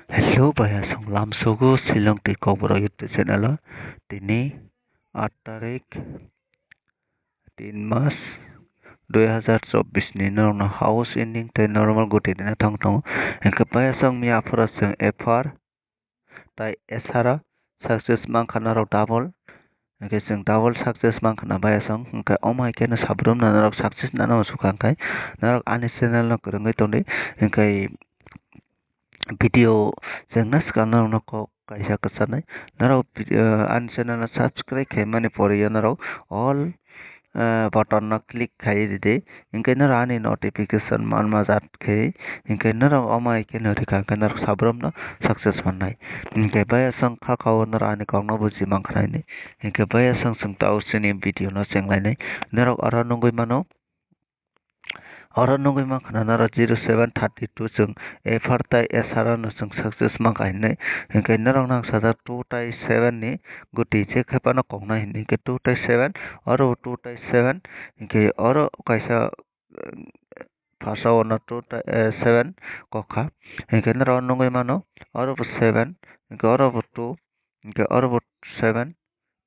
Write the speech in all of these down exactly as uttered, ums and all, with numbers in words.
Hello, bhaiya song lamsogo Shillong tei Kokborok YouTube channel o. Tini aat tarik, tin mas, dui hazar chobbish ni norokno house ending tei normal guti rina thang tongo. Hingke bhaiya song miya aphuru chwng F R tai S R o success mankha norok double. Hingke chwng double success mankha na bhaiya song. Hingke omo hai kheno sabrum no norok success nana uansukha hingke norok ani channel no kwrwngwi tongdi. Hingke video chengna swkang norokno kok kaisa kwchanai. Norok video, ani channel no subscribe khaimani pore norok all, eh, button no click khai ridi. Hingke norok ani notification manma jat khe. Hingke norok omo hai khe norikha hingke norok sabrum no success mannai. Hingke bhaiya song kha kao norok ani kok no buji mankha nai. Hingke bhaiya song chwng tao chini video no chenglainai. Norok oro nugwi mano. Oro nugwi mankha na norok zero seven thirty two chwng F R tai S R no chwng success mankha hinwi. Hingke norok nang sajak two tai seven ni guti je khe phano koknai hinwi. Hingke two tai seven, oro two tai seven, hingke oro kaisa, eh, phasao no two tai, eh, seven kokha. Hingke norok nugwi mano, oro bo seven, hingke oro bo two, hingke oro bo seven,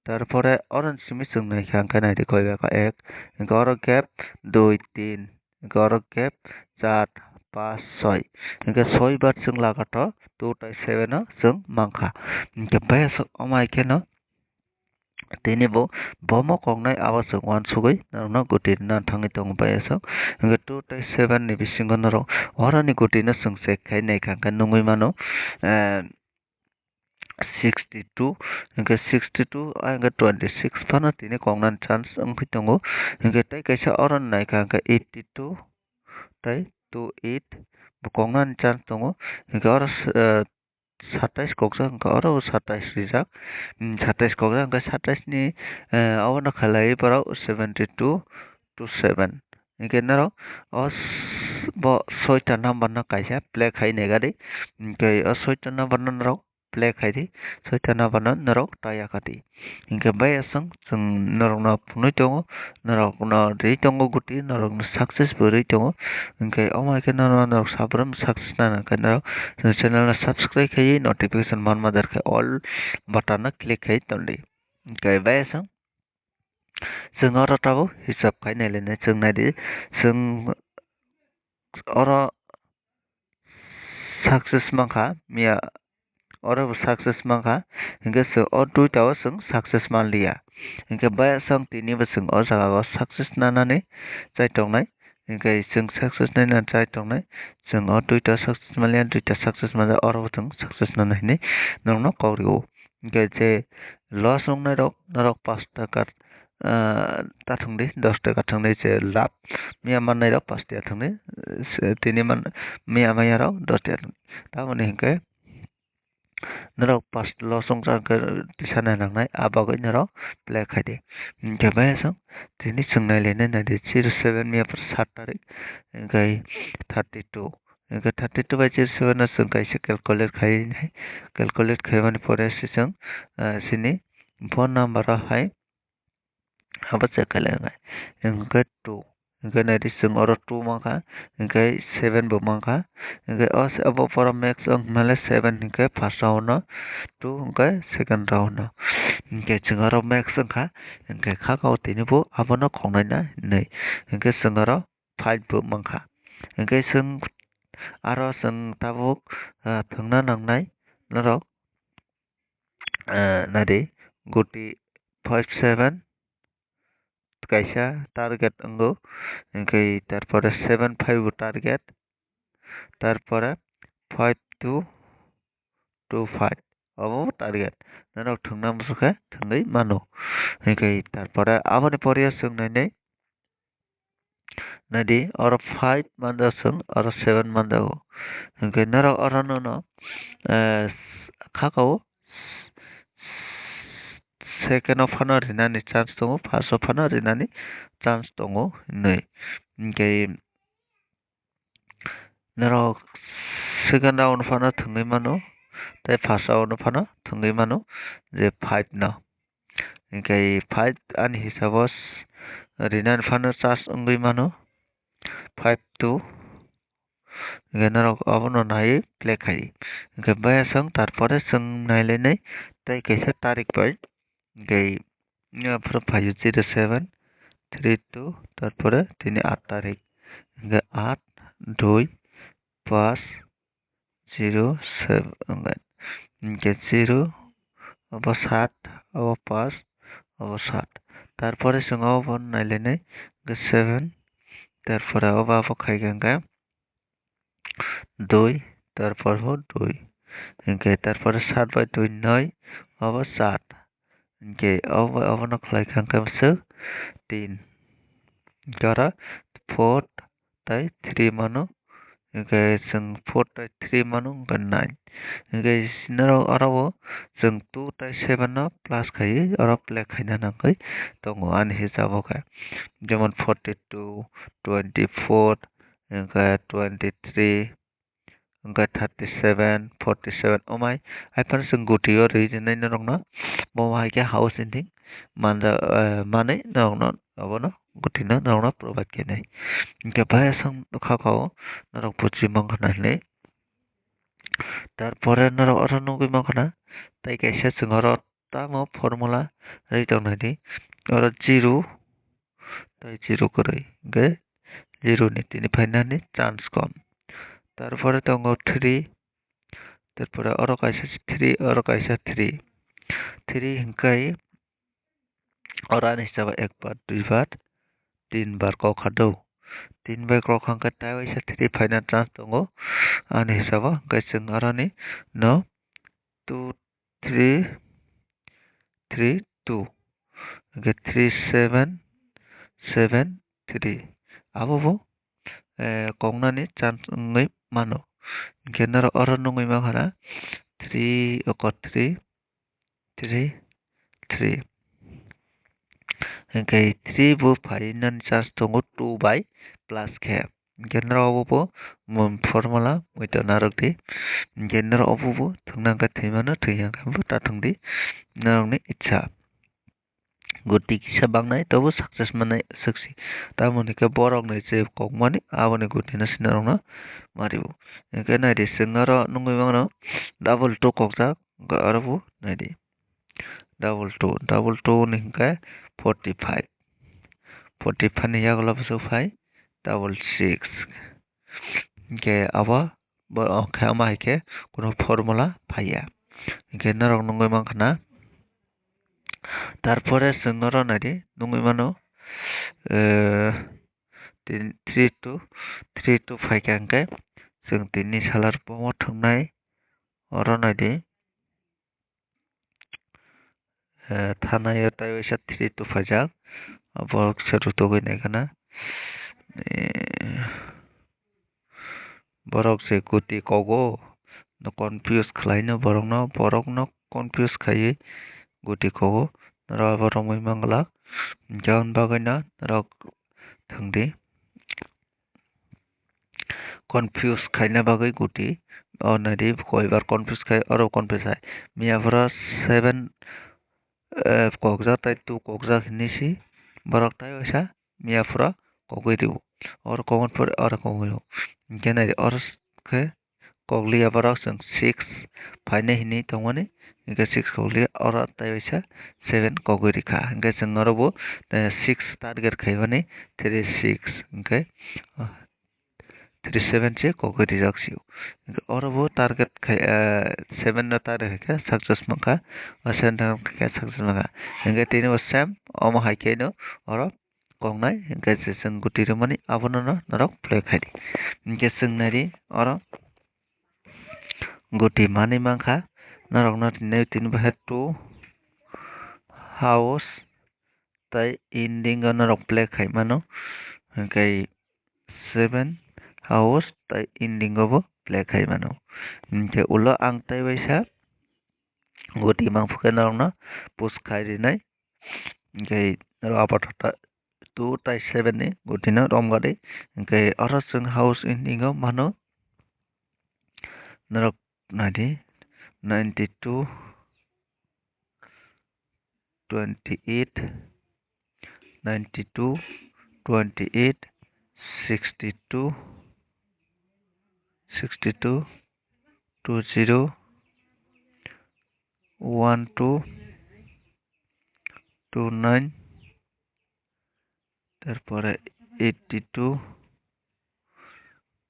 tarpore oro ni simi chwng naikha hingke naidi koi baka ek, hingke oro gap dui, tin, hingke oro gap char, pas, soi, hingke soi bar chwng lagato two tai seven o chwng mankha. Hingke bhaiya song omo hai kheno tini bo bomo koknai abo chwng uansugwi norokno guti rina thangwi tongo bhaiya song. Hingke two tai seven ni bisingo norok oroni guti no chwng check khai naikha hingke nugwi mano, eh, sixty two, hingke sixty two, ah, hingke twenty six phano tini koknani chance wngwi tongo. Hingke tei kaisa oro naikha hingke eighty two tai two eight bo koknani chance tongo. Hingke oro, eh, satais kokjak hingke oro bo satais rijak. Hmm, satais kokjak hingke satais ni, eh, obono khalai borok seventy two to seven. Hingke norok o s-, bo soita number no kaisa play khai naikha di. Hingke o soita number no norok play khai di, soita number no norok taya kha di. Hingke bhaiya song chwng norokno phunui tongo, norokno rwi tongo guti, norokno success bo rwi tongo. Hingke omo hai khe norok sabrum success nana khe norok channel no subscribe khaiwi notification manma jar khe all button no click khai tondi. Hingke bhaiya song chwng oro tabuk hisab khai nailainai chwng naidi, chwng oro success mankha, miya oro bo success mankha, hingke chwng o duita o chwng success manliya. Hingke bhaiya song tini bo chwng o jaga o success nanani chai tongnai, hingke chwng success nana chai tongnai, chwng o duita success manliya, duita success manjak, oro bo chwng success nana hinwi norokno kok rio. Hingke je loss wngnai rok, norok pas taka, ah, ta thwngdi, dos taka thwngdi je lab miya mannai rok pas taka thwngdi, se tini man miya manya rok dos taka thwngdi. Tamoni hingke norok pas loss wngjak hingke tisa nai nangnai, a bagwi norok play khaidi. Hingke bhaiya song tini chwng nailainai naidi zero seven miya phuru sat tarik, hingke thirty two. Hingke thirty two bai zero seven no chwng kaisa calculate khai nai. Calculate khaimani pore se chwng, ah, chini phone number o hai abo check khailai nai. Hingke two. Hingke naidi chwng oro two mankha. Hingke seven bo mankha. Hingke o se abo pora max wng male seven hingke first round no. Two hingke second round no. Hingke chwng oro max wngkha. Hingke kha kao tini bo abono khongnai na hinwi. Hingke chwng oro five bo mankha. Hingke chwng aro chwng tabuk, ah, thwngna nangnai norok, ah, nadi guti five seven kaisa target wngo, hingke tarpore seven five bo target, tarpore five two two five obo target. Norok thwngna muchung khe thwngwi mano. Hingke tarpore aboni pore o chwng nainai. Naidi oro five manjak chwng, oro seven manjago. Hingke norok oro no, no, eh, kha kao second o phano rinani chance tongo, first o phano rinani chance tongo hinwi. Hingke norok second round phano thwngwi mano, tei first round phano thwngwi mano je five no. Hingke five ani hisabo s-, rinani phano chance wngwi mano, five two. Hwnkhe norok abono naiwi play khai. Hwnkhe baya chwng tarpore chwng nailainai tei kaisa tarik bai hwnkhe phuru phaio zero seven three two, tarpore tini aat tarik. Hwnkhe aat dui paanch zero seven, hwnkhe zero, obo saat, obo paanch, obo saat. Tarpore chwng obo nailainai hwnkhe seven, tarpore obo abo khaikha hwnkhe dui, tarpor bo dui. Hwnkhe tarpore saat bai dui noi, obo saat. Hwnkhe obo, obono khlaikha hwnkhe bwswk tin. Hwnkhe oro four tei three mano. Hwnkhe chwng four tei three mano, hwnkhe nine. Hwnkhe norok oro o chwng two tei seven no plus khaiwi oro play khaina nangwi tongo ani hisabo khe. Jemon forty two, twenty four, hwnkhe twenty three, hwnkhe thirty seven, forty seven, omai. Haiphano chwng gutio rwi rwnai norokno, bo hai khe house ending manja, eh, manwi norokno, abono gutino norokno provide khainai. Hwnkhe baya chwng kha kha o norok buji mankha na hinwi. Tarpore norok oro nugwi mankha na, tei kaisa chwng oro tamo formula rwi tongnaidi. Oro zero tei zero kwrwi, hwnkhe zero ni tini phainani chance kom. Tarpore tongo three, tarpore oro kaisa three, oro kaisa three. Three hwnkhe oro ani hisabo ek bar, dui bar, tin bar kok kha do. Tin bai kok kha hwnkhe tei waisa three phaina chance tongo ani hisabo, hwnkhe chwng aroni no two three three two, hwnkhe three seven seven three. Abo bo, eh, koknani chance wngwi mano. Hwnkhe norok oro nugwi mankha na three, oko three, three, three. Hwnkhe three bo phainani chance tongo two bai plus khe. Hwnkhe norok obo bo, um, formula muitu narwk di. Hwnkhe norok obo bo thwngna hwnkhe thwimano, thwiya hwnkhe bo ta thwngdi norokni itsa. Guti kisa bangnai tobo success manai swksi. Tamoni khe borokni je kokmani aboni gutino se norokno mario. Hwnkhe naidi chwng oro nugwi mano double two kokjak, hwnkhe oro bo naidi. Double two, double two ni hwnkhe forty five. Forty five ni yagulo bwswk phai double six. Hwnkhe abo, bo, hwnkhe omo hai khe kunu formula phaiya. Hwnkhe norok nugwi mankha na. Tarpore chwng oro naidi, nugwi mano, eh, tin, three two, three two phaikha hwnkhe chwng tini salar bomo thwngnai oro naidi. Eh, thanai o tei waisa three two phaijak. Borok se rutugwi naikha na. Eh, borok se kuti kogo, no confuse khlaino borokno, borokno confuse khaiwi kuti kogo. Norok abo romwi manglak, hwnkhe aboni bagwino norok thwngdi. Confuse khaina bagwi guti. O naidi, koibar confuse khai, oro confuse hai. Miya phoro seven, eh, kokjak tei two kokjak hinwi si borok tei waisa miya phoro kogwi rwo. Oro kokmani phoro oro kogwi rwo. Hwnkhe naidi, oro khe kokliya borok chwng six phainai hinwi tongmani, hwnkhe six kokliya oro tei waisa seven kogwi rikha. Hwnkhe chwng oro bo, eh, six target khaimani three six hwnkhe, ah, three seven se kogwi rijak sio. Oro bo target khai, ah, seven no target khai khe success mankha, o seven target khai khe success mankha. Hwnkhe tini bo same omo hai khe no oro koknai, hwnkhe je chwng guti rwmani abono no norok play khai di. Hwnkhe chwng nai di oro guti manwi mankha, norokno tini, tini bo hai two house tei ending o norok play khai mano, hwnkhe seven house tei ending o bo play khai mano. Hwnkhe ulo ang tei waisa guti mangphu khe norokno push khai rinai, hwnkhe norok apathata two tei seven ni gutino romgadi, hwnkhe oro chwng house ending o mano. Norok naidi, ninety two, twenty eight, ninety two, twenty eight, sixty two, sixty two, two zero, one two, two nine, tarpore eighty two,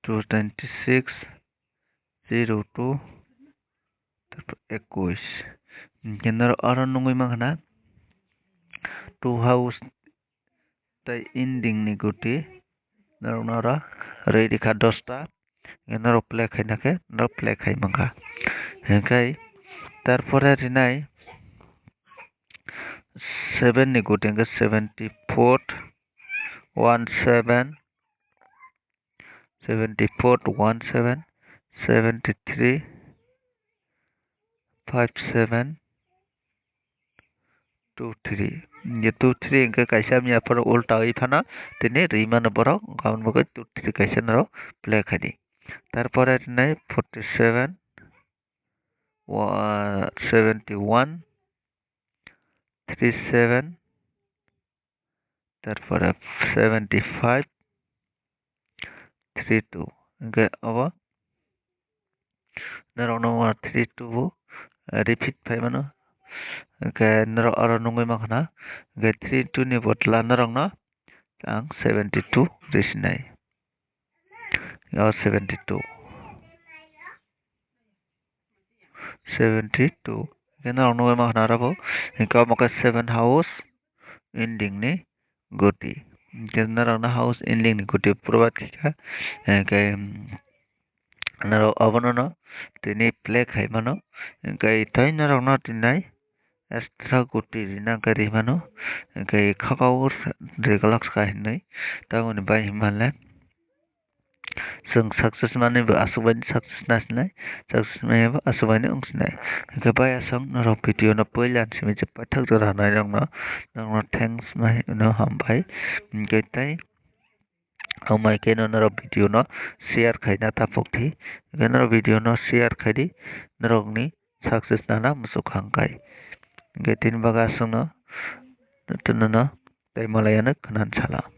two twenty six, zero two, tarpor ekush. Hinkhe norok aro nugwi mankha na two house tei ending ni guti norok noro rwi rikha dosta. Hinkhe norok play khaina khe norok play khai mankha. Hinkhe tarpore rinai seven ni guti hinkhe seventy four, one seven, seventy four, one seven, seventy three, five seven, two three. Hinkhe two three hinkhe kaisa hamya phano ulta wi phano tini rwi mano borok, hinkhe aboni bagwi two three kaisa norok play khaidi. Tarpore rinai forty seven, wa-, seventy one, three seven, tarpore seventy five, three two. Hinkhe abo norokno three two bo repeat phai mano. Hinkhe norok aro nugwi mankha na, hinkhe three two ni bodol norokno ang seventy two rwi sinai. O seventy two. Seventy two. Hinkhe norok nugwi mankha na abo. Hinkhe omo khe seven house ending ni guti. Hinkhe norok no house ending ni guti provide khaikha. Hinkhe, um, norok abono no tini play khai mano. Hinkhe tei norok no tini extra guti rina hinkhe ri mano. Hinkhe khakao ri glak sa hinwi. Tamoni bai hinmale. Chwng success manwi bo aswk bai success nasinai, success manya bo aswk bai wng sinai. Hinkhe bai aswk norok video no puila simi je paithak jora nai rok no, norok no thanks ma hino, hambai. Hinkhe tei hambai khe no norok video no share khaina taphok di. Hinkhe norok video no share khaidi, norok ni success nana muchuk hangkai. Hinkhe tini bagwi aswk no, tini no tei malai ano khna sala.